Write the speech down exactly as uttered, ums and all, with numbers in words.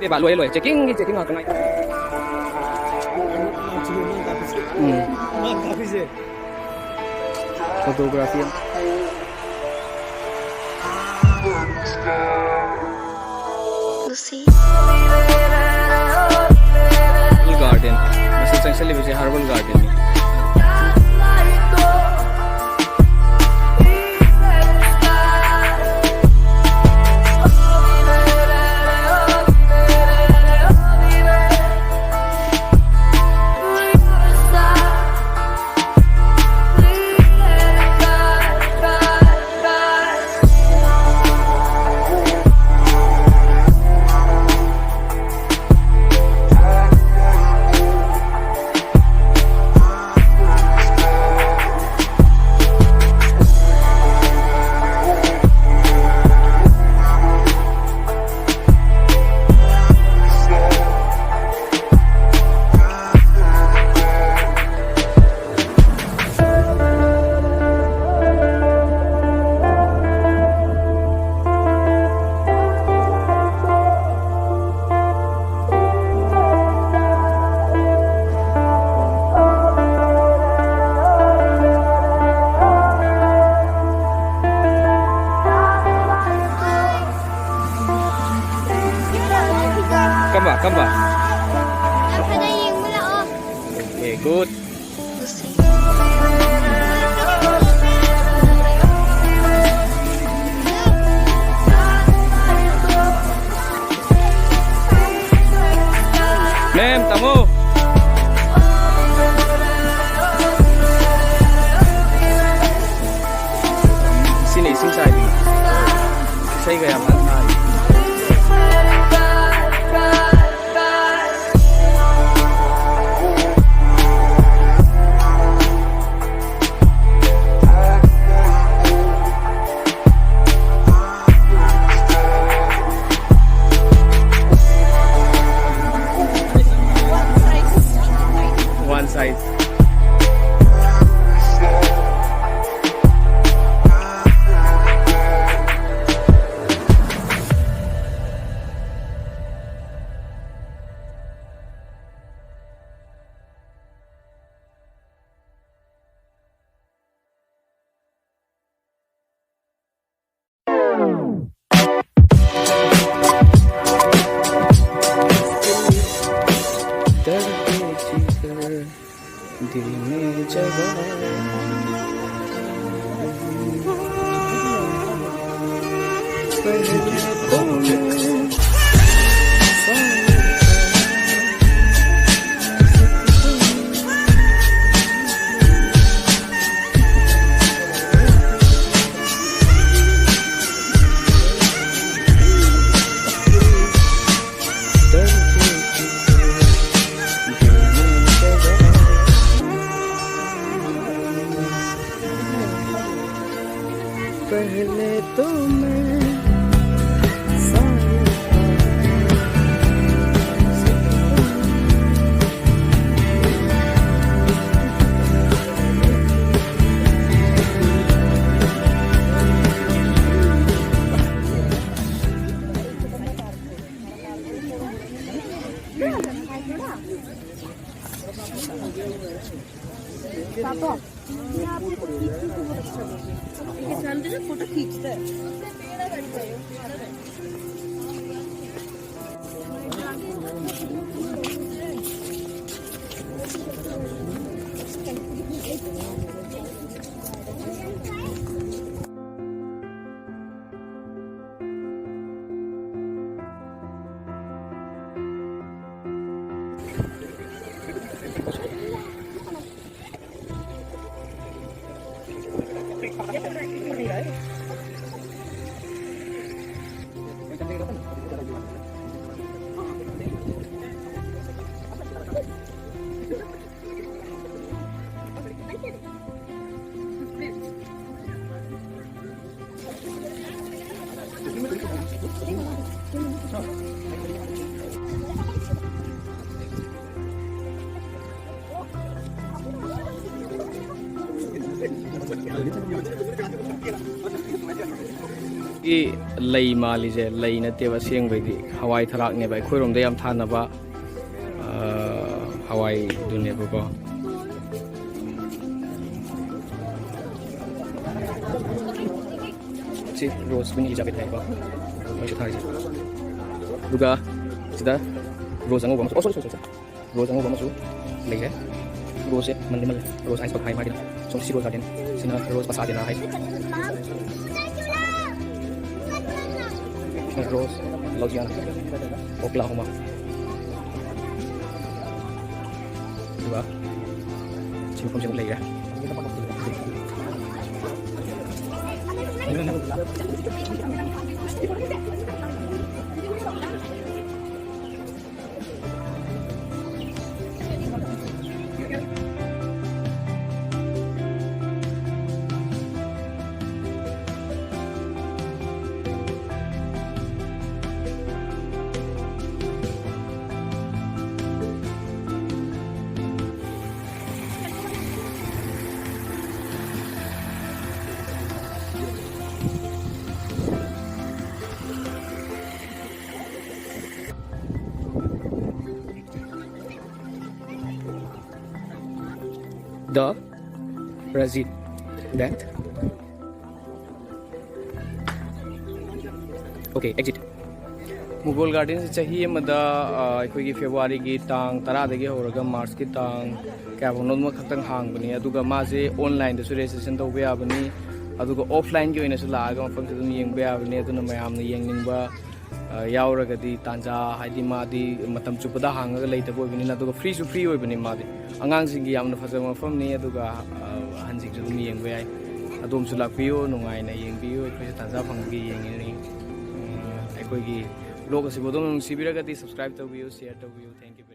ꯂꯣꯏ ꯂꯣꯏ ꯆꯦꯛꯀꯤꯡꯒꯤ ꯆꯦꯛꯀꯤꯡ ꯉꯥꯛꯇ ꯉꯥꯏ꯫ ꯎꯝ꯫ ꯐꯣꯇꯣꯒ꯭ꯔꯥꯐꯤ ꯑꯃ꯫ ꯂꯨꯁꯤ꯫ Herbal garden. ꯃꯁꯤ ꯆꯪꯁꯤꯜꯂꯤꯕꯁꯤ ꯍꯔꯕꯜ ꯒꯥꯔꯗꯦꯟꯅꯤ꯫ ꯀꯝꯕ ꯀꯝꯕ? ꯐꯖꯅ ꯌꯦꯡꯕ ꯂꯥꯛꯑꯣ꯫ Okay, good. ꯃꯦꯝ, ꯇꯥꯃꯣ꯫ ꯁꯤꯅ ꯏꯁꯤꯡ ꯆꯥꯏꯕꯤ꯫ ꯏꯁꯩꯒ ꯌꯥꯝ ꯀꯟꯅ ꯊꯥꯔꯤ꯫ दिल में जगह। पहले तो मैं पहले तो मैं पापा, ये आपको पीछे से बहुत अच्छा लग रहा है। ये चलते ना फोटो खींचते हैं। ꯒꯤ ꯂꯩ ꯃꯥꯜꯂꯤꯁꯦ ꯂꯩ ꯅꯠꯇꯦꯕ, ꯑꯁꯦꯡꯕꯩꯗꯤ ꯍꯋꯥꯏ ꯊꯔꯥꯛꯅꯦꯕ, ꯑꯩꯈꯣꯏꯔꯣꯝꯗ ꯌꯥꯝ ꯊꯥꯅꯕ, ꯑ, ꯍꯋꯥꯏꯗꯨꯅꯦꯕꯀꯣ꯫ ꯁꯤ ꯔꯣꯁ ꯃꯤꯅꯤ ꯖꯥꯀꯦꯠ ꯍꯥꯏꯀꯣ, ꯃꯣꯏꯁꯨ ꯊꯥꯔꯤꯁꯦ꯫ ꯑꯗꯨꯒ ꯁꯤꯗ ꯔꯣꯁ ꯑꯉꯧꯕ ꯑꯃꯁꯨ, ꯑꯣ, ꯁꯣꯔꯤ, ꯁꯣꯔꯤ, ꯁꯣꯔꯤ, ꯔꯣꯁ ꯑꯉꯧꯕ ꯑꯃꯁꯨ ꯂꯩꯔꯦ꯫ ꯔꯣꯁꯁꯦ ꯃꯟꯗꯤ ꯃꯜꯂꯦ꯫ ꯔꯣꯁ ꯑꯥꯏꯁꯕꯔꯒ ꯍꯥꯏ ꯃꯥꯒꯤꯅ꯫ ꯁꯣꯝ ꯁꯤ ꯔꯣꯁ ꯒꯥꯔꯗꯦꯟ꯫ ꯁꯤꯅ ꯔꯣꯁ ꯄꯁꯥꯗꯦꯅꯥ ꯍꯥꯏꯁꯦ꯫ ꯁꯤꯅ ꯔꯣꯁ ꯂꯧꯖꯤꯌꯥꯅꯥ꯫ ꯑꯣꯀ꯭ꯂꯥꯍꯣꯃꯥ꯫ ꯑꯗꯨꯒ ꯁꯤ ꯃꯐꯝꯁꯤꯗ ꯂꯩꯔꯦ꯫ The Rajit Band. Okay, exit. ꯃꯨꯒꯣꯜ ꯒꯥꯔꯗꯦꯟꯁꯦ ꯆꯍꯤ ꯑꯃꯗ, ꯑ, ꯑꯩꯈꯣꯏꯒꯤ ꯐꯦꯕ꯭ꯔꯨꯋꯥꯔꯤꯒꯤ ꯇꯥꯡ ꯇꯔꯥꯗꯒꯤ ꯍꯧꯔꯒ ꯃꯥꯔꯆꯀꯤ ꯇꯥꯡ ꯀꯌꯥ ꯐꯥꯎꯅꯣ ꯑꯃꯈꯛꯇꯪ ꯍꯥꯡꯕꯅꯤ꯫ ꯑꯗꯨꯒ ꯃꯥꯁꯦ ꯑꯣꯟꯂꯥꯏꯟꯗꯁꯨ ꯔꯦꯖꯤꯁꯇ꯭ꯔꯦꯁꯟ ꯇꯧꯕ ꯌꯥꯕꯅꯤ, ꯑꯗꯨꯒ ꯑꯣꯐꯂꯥꯏꯟꯒꯤ ꯑꯣꯏꯅꯁꯨ ꯂꯥꯛꯑꯒ ꯃꯐꯝꯁꯦ ꯑꯗꯨꯝ ꯌꯦꯡꯕ ꯌꯥꯕꯅꯤ꯫ ꯑꯗꯨꯅ ꯃꯌꯥꯝꯅ ꯌꯦꯡꯅꯤꯡꯕ, ꯑ, ꯌꯥꯎꯔꯒꯗꯤ ꯇꯥꯟꯖꯥ, ꯍꯥꯏꯗꯤ ꯃꯥꯗꯤ ꯃꯇꯝ ꯆꯨꯞꯄꯗ ꯍꯥꯡꯉꯒ ꯂꯩꯇꯕ ꯑꯣꯏꯕꯅꯤꯅ, ꯑꯗꯨꯒ ꯐ꯭ꯔꯤꯁꯨ ꯐ꯭ꯔꯤ ꯑꯣꯏꯕꯅꯤ ꯃꯥꯗꯤ꯫ ꯑꯉꯥꯡꯁꯤꯡꯒꯤ ꯌꯥꯝꯅ ꯐꯖꯕ ꯃꯐꯝꯅꯤ, ꯑꯗꯨꯒ, ꯑ, ꯑꯍꯟꯁꯤꯡꯁꯨ ꯑꯗꯨꯝ ꯌꯦꯡꯕ ꯌꯥꯏ꯫ ꯑꯗꯣꯝꯁꯨ ꯂꯥꯛꯄꯤꯌꯨ, ꯅꯨꯡꯉꯥꯏꯅ ꯌꯦꯡꯕꯤꯌꯨ꯫ ꯑꯩꯈꯣꯏꯁꯨ ꯇꯥꯟꯖꯥ ꯐꯪꯕꯒꯤ ꯌꯦꯡꯉꯤꯅꯤ꯫ ꯎꯝ, ꯑꯩꯈꯣꯏꯒꯤ ꯕ꯭ꯂꯣꯒ ꯑꯁꯤꯕꯨ ꯑꯗꯣꯝꯅ ꯅꯨꯡꯁꯤꯕꯤꯔꯒꯗꯤ subscribe ꯇꯧꯕꯤꯌꯨ, share ꯇꯧꯕꯤꯌꯨ꯫ Thank you꯫